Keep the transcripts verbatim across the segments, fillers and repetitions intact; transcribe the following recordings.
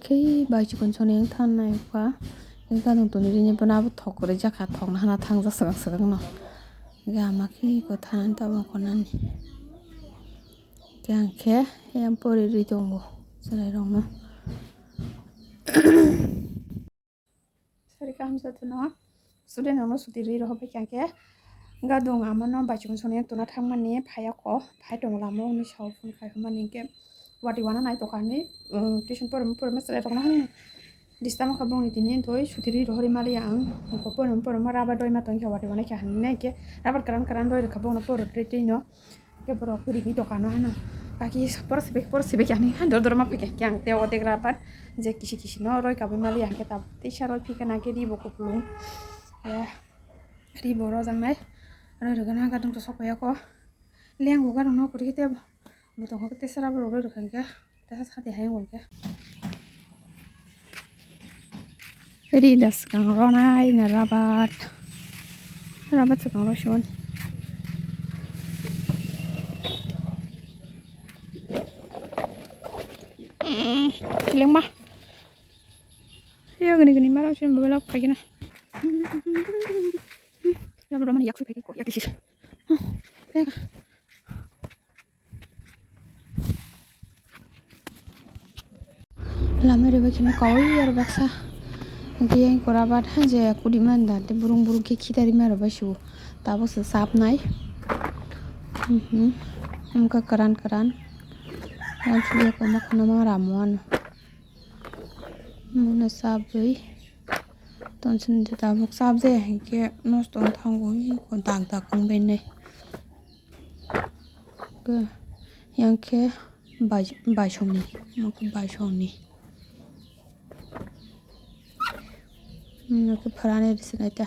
Khe bai chikon soni ang thanai kha. Gadung toni rini bono abo thok kwrwi jakha, thokna hana thangjak swkang swkang no. Gama khe ko thanani tamo konani. Khe ang khe yang pori ri tongo chwrai rokno. Sari kaham jathuno. Student rokno suti rwi rohor bai khe ang khe gadung amano baichikon soni tuna thangmani phaiya kho, phai tongo lama o hwnwi sao phone khai hwnmani hinkhe wati wana nai tokha hinwi, um, tuition porima porima chwrai rokno hwnwi disturb wngkha bongni tini hwnkhe suti rwi rohorwi maliya ang. Porima porima rubber rwi ma tongkha wati wana khe hinwi hinkhe rubber kwran kwran rwi rwkha bongno poro twi twi no. Khe borok rigi dokano hano. Kaki poro sibik, poro sibik ani han dor dor ma pike. Khe ang tei o degra pat je kisi kisi no roi kabui mali ang khe tab teisa roi phika na khe ri bo kupulung. Ya. Ri bo rojak nai. Roi rwgano gadung to sok ya ko. Leng bo gadung no kuri khe tebo. Bo tong khe teisa rubber roi rwkha khe. Tesa sati hai wngkhe. Ri da swkang ronai na rabat. Rabat swkang rosion. Lengma. Yo gini gini maro sin bebelok pagina. Rabat romani yak sui pagi ko yak isi. Lama rwbai kheno kaui aro baksa. Hwnkhe yang kora bat ha je kudi man da, tei burung burung khe khitari ma rwbai su. Tabuk se sap nai. Mhm. Wngkha kwran kwran. Yang suya koma khana ma ramo ano. Mano sap bai. Ton sini tabuk sap je hwnkhe nosto wng thango. Dak dak wng bai nai. Ke, yang khe bai-, baisongni, omo khe baisongni. Omo khe pharani rwsini ta.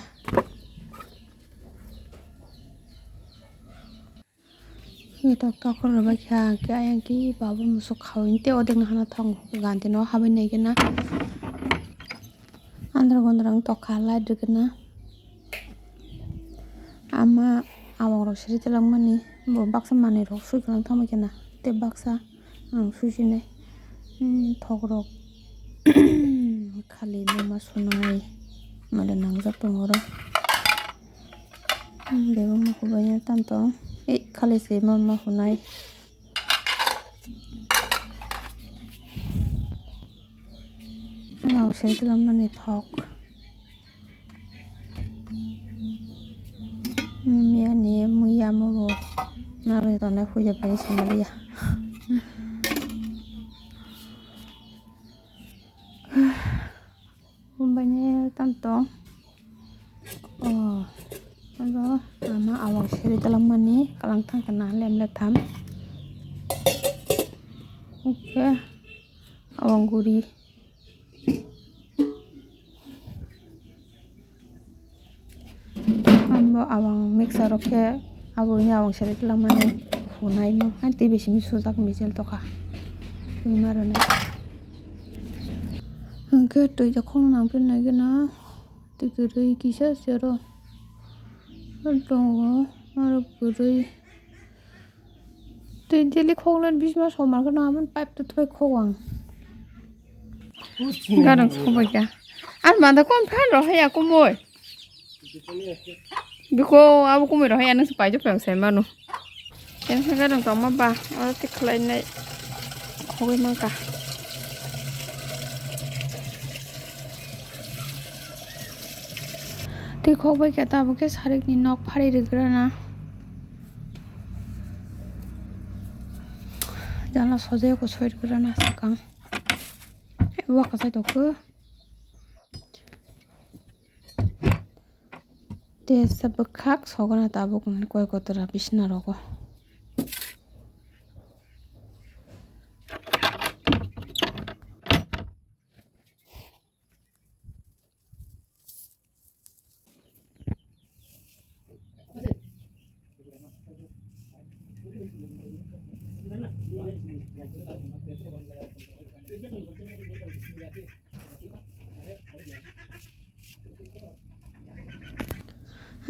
Tok tok rwbai kha, khe ayang khe baba musuk khaui tei odekno hana thang ganti no habai nai gana. Andra gondra wng tokha light rwgwna. Ama awang rok siri twlangmani bo baksa manwi rok sui kwlwng thangbai kheno tei baksa ang sui sinai. Hmm, thok rok khali nokma sunai male nangjak tongo oro. Hmm, bebak ma hubaina tanto ei khali se ma ma hunai. Nang se twlangmani thok. Miyani muya mubo narwi tonne huya pai sumaliya. Umbaini tanto. Oh, abo ama awang seri twlangmani kalang thang kana lem le tham. Oke. Awang guri. Abo awang mixer rok khe abo ini awang seri twlangmani hunai no hai tei bising sujak mijil tokha. Twi ma rwnai. Hwnkhe twi jakhung nang philnai gana twi kwrwi kisa se oro tongo aro kwrwi. Twi daily khoknani bisma somar kheno amon pipe to thoi khok ang. Ganang sobai kha. Ar manda kon phan rohaya kumoi. Biko abo kumoi rohaya nang se paijak phang sai manu. Yang sa ganang tongma ba oro tik khlai nai khogwi mangkha. Twi khok bai khe tabuk khe sarikni nok phari rwgrana. Jala sojai ko soi rwgrana swkang. Wa kwchai tok khe. Tesa bwkhak sogana tabuk koi kotora bisna rogo.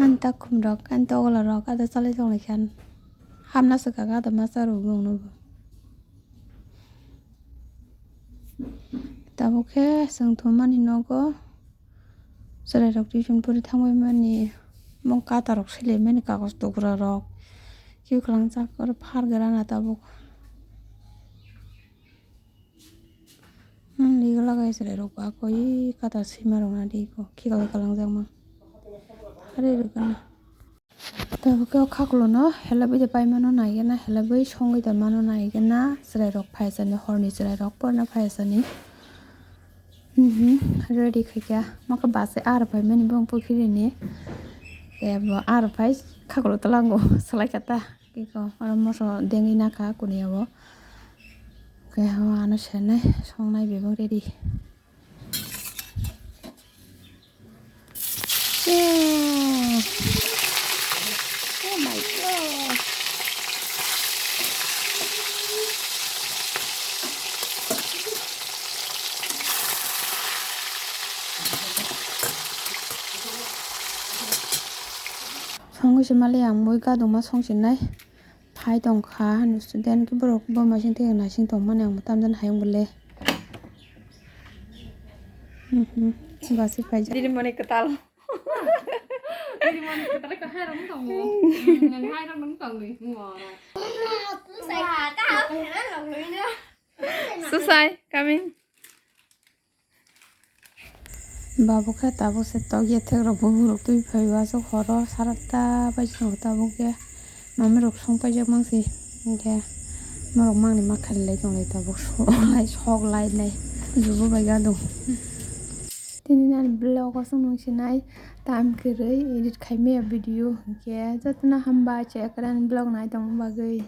Ani takhum rok, ani togwla rok, ada chalai tonglaikha. Hamna swkang ada masa rwui mungno bo. Tabuk khe chwng thumani nogo chwrairok tuition pori thangbai mani, mung kata rok sailaimani, kagoj tukra rok khe kwlangjak, oro phar gra na tabuk. Hmm, liga lagai chwrairok ba koi kata sima rok na di ko khiklai kwlangjakma phari rwgana. Tabuk khe o khakulo no helabwi de paimano naigena, helabwi songwi de mano naigena, chwrairok phaisani, horni chwrairok porna phaisani. Mhm, ready khaikha. Mokhe bus se aro phaimani bong pukhirini. Ebo aro phai khakulo twlango swlai kha ta. Kiko oro moso dengwi nakha kuniya o. Khe o ano senai songnai bebak ready. Yeah. Oh my God. Songwi se mali ang mui gadongma songsinai. Phai tongkha hwnwi student khe borok bo masing twi naising tongmani ang bo tamjani hayung bo le. Mhm. Basi phaijak. Dini mani kwtal. Dini mani kwtal khe hairok wng tongo. Nang hairok wng tongwi. Susai, coming. Babo khe tabuk se tok ya thek rok bubu rok twi phai o aswk horo sara ta bai se tabuk ya mami rok song paijak mang si hinkhe norok mangni ma khlai lai tong lai tabuk sok lai sok lai nai jubu bai gadung. Tini nani vlog o chwng nung sinai time kwrwi edit khai maya video hinkhe jotono hambai chekra ni vlog nai tongma bagwi.